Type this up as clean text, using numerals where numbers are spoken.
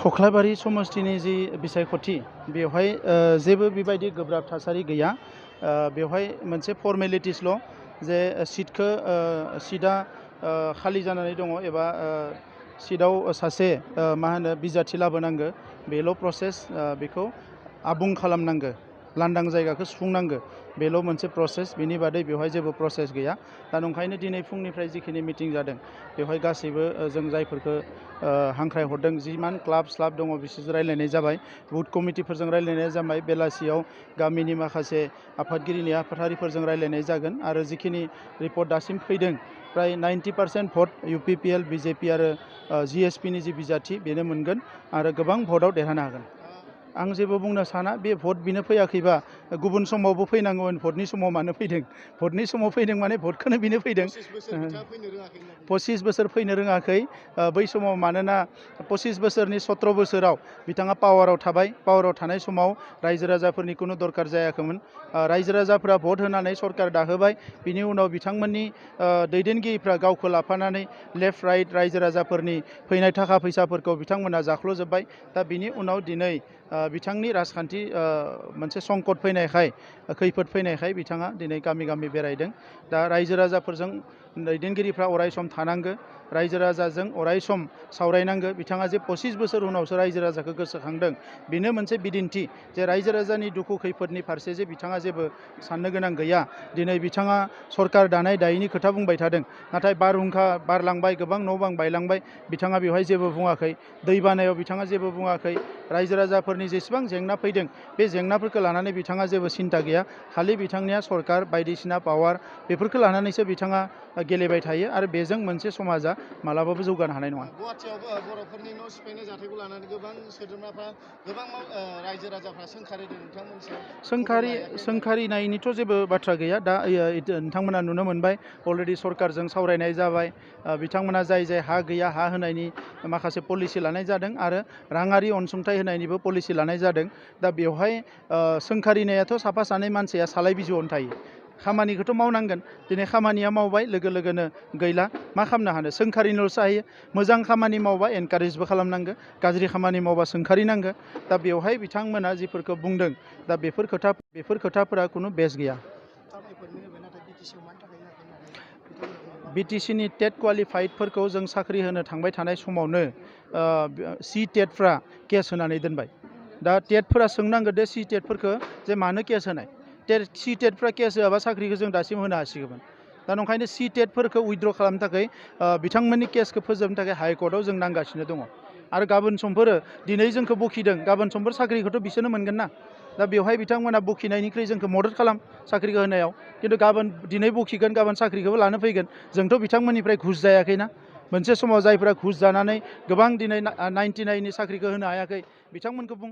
खख्लाबारि समस्तिनि जि बिसायख'थि बेवहाय जेबो बेबायदि गोब्राब थासारि गैया। बेवहाय मोनसे फर्मेलिटिसल' जे सिटआ खालि जानानै दङ एबा सिटआव सासे मा होनो बिजाथि लाबोनांगो बेल' प्रसेस। बेखौ आबुं खालामनांगो, लांदां जायगाखौ सुफुंनांगो, बेल' मोनसे प्रसेस। बेनि बादै बेवहाय जेबो प्रसेस गैया। दा नंखायनो दिनै फुंनिफ्राय जिखिनि मिटिं जादों बेवहाय गासैबो जों जायफोरखौ हांख्रायहरदों जिमान क्लाब स्लाब दङ बिसोरजों रायलायनाय जाबाय, बुथ कमिटिफोरजों रायलायनाय जाबाय। बेलासियाव गामिनि माखासे आफादगिरि नेहाफारिफोरजों रायलायनाय जागोन आरो जिखिनि रिपर्ट दासिम फैदों प्राय 90% भट UPPL BJP आरो GSP नि जि बिजाथि बेनो मोनगोन आरो गोबां भटआव देरहानो हागोन। आं जेबो बुंनो साना। बे भट बिनो फैयाखैबा गुबुन समावबो फैनांगौमोन। भटनि समाव मानो फैदों? भटनि समाव फैदों माने भटखौनो बिनो फैदों। 25 बोसोर फैनो रोङाखै। बै समाव मानोना 25 बोसोरनि 17 बोसोराव बिथाङा पावाराव थाबाय। पावाराव थानाय समाव रायजो राजाफोरनि खुनु दरकार जायाखैमोन। रायजो राजाफ्रा भट होनानै सरकार दाहोबाय। बिनि उनाव बिथांमोननि दैदेनगिरिफ्रा गावखौ लाफानानै लेफ्ट राइट रायजो राजाफोरनि फैनाय थाखा फैसाफोरखौ बिथांमोना जाख्ल'जोब्बाय। दा बिनि उनाव दिनै बिथांनि राजखान्थि मोनसे संकट फैनायखाय, खैफोद फैनायखाय बिथाङा दिनै गामि गामि बेरायदों। दा रायजो राजाफोरजों दैदेनगिरिफ्रा अरायसम थानांगो, रायजो राजाजों अरायसम सावरायनांगो। बिथाङा जे 25 बोसोर उनावसो रायजो राजाखौ गोसोखांदों बेनो मोनसे बिदिन्थि जे रायजो राजानि दुखु खैफोदनि फारसे जे बिथाङा जेबो साननो गोनां गैया। दिनै बिथाङा सरकार दानाय दायैनि खोथा बुंबाय थादों, नाथाय बारहुंखा बारलांबाय, गोबां न' बां बायलांबाय, बिथाङा बेवहाय जेबो बुङाखै। दै बानायाव बिथाङा जेबो बुङाखै। रायजो राजाफोरनि जेसेबां जेंना फैदों बे जेंनाफोरखौ लानानै बिथाङा जेबो सिन्ता गैया। खालि बिथांनिया सरकार बायदिसिना पावार बेफोरखौ लानानैसो बिथाङा गेलेबाय थायो आरो बेजों मोनसे समाजा मालाबाबो जौगानो हानाय नङा। गुवाहाटियाव बर'फोरनि न' सिफायनाय जाथायखौ लानानै गोबां सोद्रोमाफ्रा गोबां रायजो राजाफ्रा सोंखारिदों नोंथांमोननि सायाव। सोंखारिनायनिथ' जेबो बाथ्रा गैया। दा नोंथांमोना नुनो मोनबाय अलरेडि सरकारजों सावरायनाय जाबाय। बिथांमोना जाय जाय हा गैया हा होनायनि माखासे पलिसि लानाय जादों आरो राङारि अनसुंथाइ होनायनिबो पलिसि लानाय जादों। दा बेवहाय सोंखारिनायाथ' साफा सानै मानसिया सालाय बिजौआवनो थायो। खामानिखौथ' मावनांगोन। दिनै खामानिया मावबाय लोगो लोगोनो गैला, मा खालामनो हानो? सोंखारिनोल'सो हायो। मोजां खामानि मावबा एनकारेजबो खालामनांगो, गाज्रि खामानि मावबा सोंखारिनांगो। दा बेवहाय बिथांमोना जिफोरखौ बुंदों दा बेफोर खोथाफोरा खुनु बेस गैया। BTC नि टेट क्वालिफाइडफोरखौ जों साख्रि होनो थांबाय थानाय समावनो टेटफ्रा केस होनानै दोनबाय। दा टेटफोरा सोंनांगौ दे टेटफोरखौ जे मानो केस होनाय? टेटफ्रा केस होआबा साख्रिखौ जों दासिम होनो हासिगौमोन। दा नंखायनो टेटफोरखौ उइथड्र खालामनो थाखाय बिथांमोननि केसखौ फोजोबनो थाखाय हाइकर्टआव जों नांगासिनो दङ। आरो गाबोन समफोर दिनै जोंखौ बखिदों, गाबोन समफोर साख्रिखौथ' बिसोरनो मोनगोन ना। दा बेवहाय बिथांमोना बखिनायनिख्रुइ जोंखौ मदद खालाम साख्रिखौ होनायाव। खिन्थु दिनै बखिगोन गाबोन साख्रिखौबो लानो फैगोन। जोंथ' बिथांमोननिफ्राय घुस जायाखैना। मोनसे समाव जायफ्रा घुस जानानै गोबां दिनै 99नि साख्रिखौ होनो हायाखै बिथांमोनखौ बुं।